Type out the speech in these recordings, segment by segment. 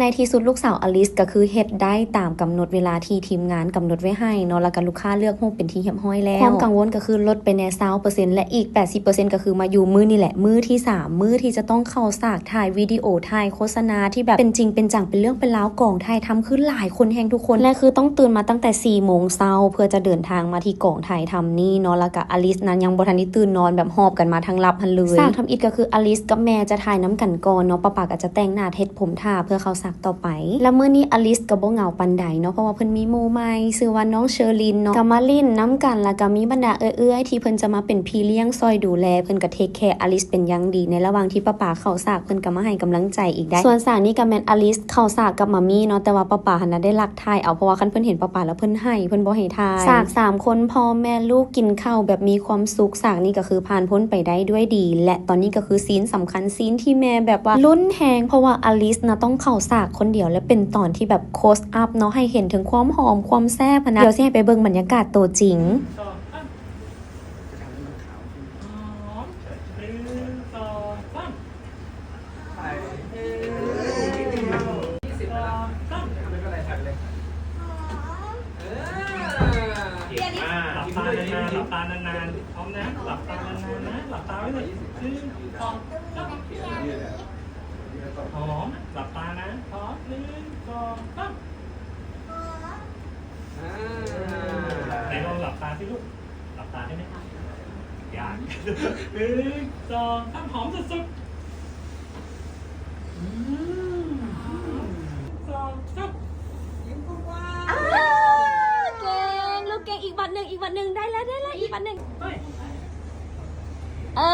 ໃນທີ່ສຸດລູກສາວອາລິສກໍຄືເຮັດໄດ້ຕາມກຳນົດເວລາທີ່ທີມງານກຳນົດໄວ້ໃຫ້ເນາະ ແລ້ວກໍລູກຄ້າເລືອກຮູບເປັນທີ່ຮຽບຮ້ອຍແລ້ວ. ຄວາມກັງວົນກໍຄືລົດໄປແດ່ຊາວເປີເຊັນ ແລະ ອີກແປດສິບເປີເຊັນກໍຄືມາຢູ່ມື້ນີ້ແຫຼະ ມື້ທີສາມ ມື້ທີ່ຈະຕ້ອງເຂົ້າສາກ ຖ່າຍວິດີໂອ ຖ່າຍໂຄສະນາທີ່ແບບເປັນຈິງເປັນຈັງ ເປັນເລື່ອງເປັນລາວ ກອງຖ່າຍທຳຄືຫຼາຍຄົນແຮງທຸກຄົນ ແລະ ຄືຕ້ອງຕື່ນມາຕັ້ງແຕ່ສີ່ໂມງເຊົ້າ ເພື່ອຈະເດີນທາງມາທີ່ກອງຖ່າຍທຳນີ້ເນາະ ແລ້ວກະອາລິສນັ້ນຍັງບໍ່ທັນໄດ້ຕື່ນນອນ ແບບຫອບກັນມາທັງລັບຫັ້ນເລີຍ. ສາກທຳອິດກໍຄືອາລິສກັບແມ່ຈະຖ່າຍນຳກັນກ່ອນເນາະ ປ້າປາກໍຈະແຕ່ງໜ້າເຮັດຜົມຖ້າເພື່ອເຂົ້າສາກຕໍ່ໄປ ແລະ ມື້ນີ້ອາລິສກໍບໍ່ເຫງົາປານໃດເນາະ ເພາະວ່າເພິ່ນມີໝູ່ໃໝ່ ຊື່ວ່ານ້ອງເຊີລິນເນາະ ກໍມາຫຼິ້ນນຳກັນ ແລ້ວກໍມີບັນດາເອື້ອຍໆທີ່ເພິ່ນຈະມາເປັນພີ່ລ້ຽງຊ່ອຍດູແລ ເພິ່ນກໍເທກແຄຣ໌ອາລິສເປັນຢ່າງດີ ໃນລະຫວ່າງທີ່ປ້າປາເຂົ້າສາກ ເພິ່ນກໍມາໃຫ້ກຳລັງໃຈອີກໄດ້. ສ່ວນສາກນີ້ກໍແມ່ນອາລິສເຂົ້າສາກກັບໝາມີ້ເນາະ ແຕ່ວ່າປ້າປາຫັ້ນນະໄດ້ລັກຖ່າຍເອົາ ເພາະວ່າຄັນເພິ່ນເຫັນປ້າປາແລ້ວເພິ່ນໄຫ້ ເພິ່ນບໍ່ໃຫ້ຖ່າຍ. ສາກສາມຄົນ ພໍ່ແມ່ລູກກິນເຂົ້າແບບມີຄວາມສຸກ ສາກນີ້ກໍຄືຜ່ານພົ້ນໄປໄດ້ດ້ວຍດີ ແລະ ຕອນນີ້ກໍຄືຊີນສຳຄັນ ຊີນທີ່ແມ່ແບບວ່າລຸ້ນແຮງ ເພາະວ່າອາລິສນະຕ້ອງເຂົ້າສາກຄົນດຽວ ແລະ ເປັນຕອນທີ່ແບບໂຄສອັບເນາະ ໃຫ້ເຫັນເຖິງຄວາມຫອມຄວາມແຊບຫັ້ນນະ. ດຽວຊິໃຫ້ໄປເບິ່ງບັນຍາກາດໂຕຈິງ. ຫຼັບຕານານໆ ຫຼັບຕານານໆ ພ້ອມນະ ຫຼັບຕານານໆ ນະ ຫຼັບຕາໄວ້ເລີຍ ໜຶ່ງ ສອງ ສາມ ຫອມ ຫຼັບຕານະ ພ້ອມ ໜຶ່ງ ສອງ ສາມ ອ່າ ໄປລອງຫຼັບຕາຊິລູກ ຫຼັບຕາໄດ້ໄໝ? ຍາກ ໜຶ່ງ ສອງ ສາມ ຫອມສຸດໆ ອືມ ໜຶ່ງ ສອງ ສາມ ຍິ້ມກວ້າງໆ ອ້າ ເກັ່ງ ລູກເກັ່ງ ອີກບັດໜຶ່ງ ອີກບັດໜຶ່ງ ໄດ້ແລ້ວ ໄດ້ແລ້ວ ອີກບັດໜຶ່ງ ໄປ ເອີ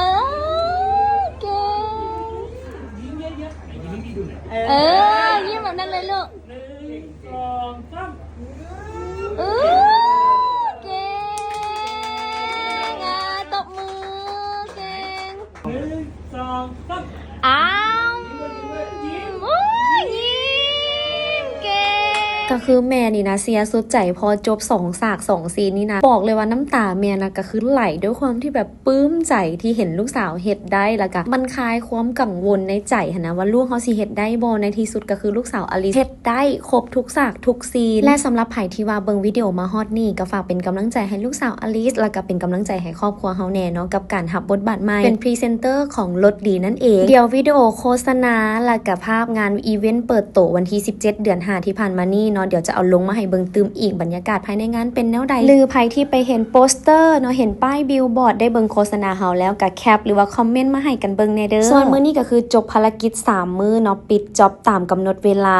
ເກັ່ງ ຍິ້ມເຍອະໆ ຍິ້ມໃຫ້ພີ່ດູໜ້ອຍ ເອີ ຍິ້ມແບບນັ້ນເລີຍລູກ ໜຶ່ງ ສອງ ສາມ ອື ເກັ່ງ ອ່າ ຕົບມື ເກັ່ງ ໜຶ່ງ ສອງ ສາມ ອ້າວ ຍິ້ມ ເກັ່ງ ກໍຄືແມ່ນີ້ນະເຊຍສຸດໃຈ ພໍຈົບສອງສາກສອງຊີນນີ້ນະ ບອກເລີຍວ່ານ້ຳຕາແມ່ນະກໍຄືໄຫຼ ດ້ວຍຄວາມທີ່ແບບ ປຶ້ມໃຈທີ່ເຫັນລູກສາວເຮັດໄດ້ ແລ້ວກະມັນຄາຍຄວາມກັງວົນໃນໃຈຫັ້ນນະ ວ່າລູກເຮົາຊິເຮັດໄດ້ບໍ່? ໃນທີ່ສຸດກໍຄືລູກສາວອາລິສເຮັດໄດ້ຄົບທຸກສາກທຸກຊີນ ແລະ ສຳລັບໃຜທີ່ວ່າເບິ່ງວິດີໂອມາຮອດນີ້ ກໍຝາກເປັນກຳລັງໃຈໃຫ້ລູກສາວອາລິສ ແລ້ວກະເປັນກຳລັງໃຈໃຫ້ຄອບຄົວເຮົາແດ່ເນາະ ກັບການຮັບບົດບາດໃໝ່ເປັນພຣີເຊັນເຕີຂອງລົດດີນັ້ນເອງ. ດຽວວິດີໂອໂຄສະນາ ແລ້ວກະພາບງານອີເວັນເປີດໂຕວັນທີສິບເຈັດ ເດືອນຫ້າ ທີ່ຜ່ານມານີ້ເນາະ ດຽວຈະເອົາລົງມາໃຫ້ເບິ່ງຕື່ມອີກ ບັນຍາກາດພາຍໃນງານເປັນແນວໃດ ຫຼື ໃຜທີ່ໄປເຫັນໂປສເຕີເນາະ ເຫັນປ້າຍບິວບອດ ໄດ້ເບິ່ງໂຄສະນາເຮົາແລ້ວ ກະແຄປ ຫຼືວ່າຄອມເມັນມາໃຫ້ກັນເບິ່ງແດ່ເດີ. ສ່ວນມື້ນີ້ກໍຄືຈົບພາລະກິດສາມມື້ເນາະ ປິດຈັອບຕາມກຳນົດເວລາ